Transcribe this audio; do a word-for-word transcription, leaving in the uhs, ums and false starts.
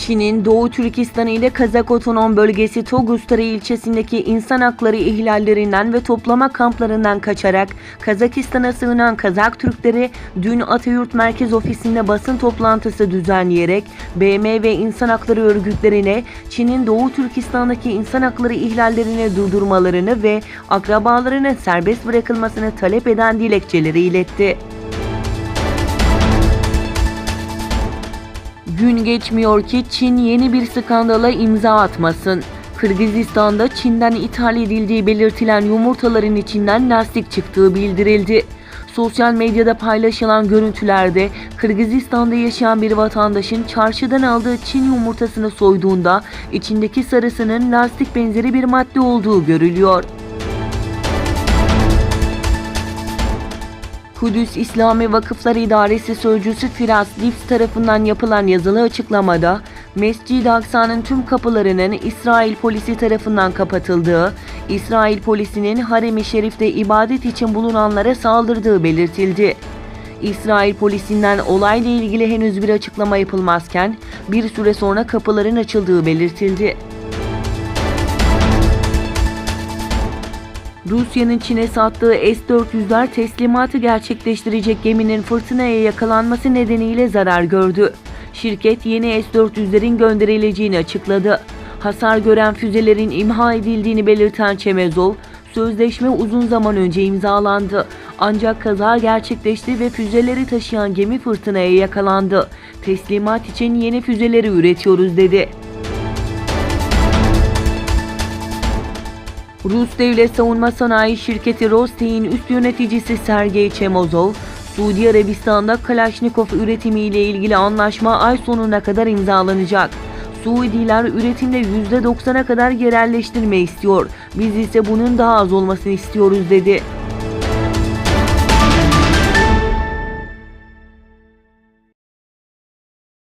Çin'in Doğu Türkistan ile Kazak Otonom Bölgesi Toguz Tara ilçesindeki insan hakları ihlallerinden ve toplama kamplarından kaçarak Kazakistan'a sığınan Kazak Türkleri dün Atayurt Merkez Ofisi'nde basın toplantısı düzenleyerek B M ve insan hakları örgütlerine Çin'in Doğu Türkistan'daki insan hakları ihlallerini durdurmalarını ve akrabalarının serbest bırakılmasını talep eden dilekçeleri iletti. Gün geçmiyor ki Çin yeni bir skandala imza atmasın. Kırgızistan'da Çin'den ithal edildiği belirtilen yumurtaların içinden lastik çıktığı bildirildi. Sosyal medyada paylaşılan görüntülerde Kırgızistan'da yaşayan bir vatandaşın çarşıdan aldığı Çin yumurtasını soyduğunda içindeki sarısının lastik benzeri bir madde olduğu görülüyor. Kudüs İslami Vakıflar İdaresi Sözcüsü Firas Lips tarafından yapılan yazılı açıklamada, Mescid-i Aksa'nın tüm kapılarının İsrail polisi tarafından kapatıldığı, İsrail polisinin Harem-i Şerif'te ibadet için bulunanlara saldırdığı belirtildi. İsrail polisinden olayla ilgili henüz bir açıklama yapılmazken, bir süre sonra kapıların açıldığı belirtildi. Rusya'nın Çin'e sattığı S dört yüzler teslimatı gerçekleştirecek geminin fırtınaya yakalanması nedeniyle zarar gördü. Şirket yeni S dört yüzlerin gönderileceğini açıkladı. Hasar gören füzelerin imha edildiğini belirten Çemezov, "Sözleşme uzun zaman önce imzalandı. Ancak kaza gerçekleşti ve füzeleri taşıyan gemi fırtınaya yakalandı. Teslimat için yeni füzeleri üretiyoruz." dedi. Rus devlet savunma sanayi şirketi Rostey'in üst yöneticisi Sergey Çemozov, Suudi Arabistan'da Kalaşnikov üretimiyle ilgili anlaşma ay sonuna kadar imzalanacak. "Suudiler üretimde yüzde doksana kadar yerelleştirme istiyor. Biz ise bunun daha az olmasını istiyoruz," dedi.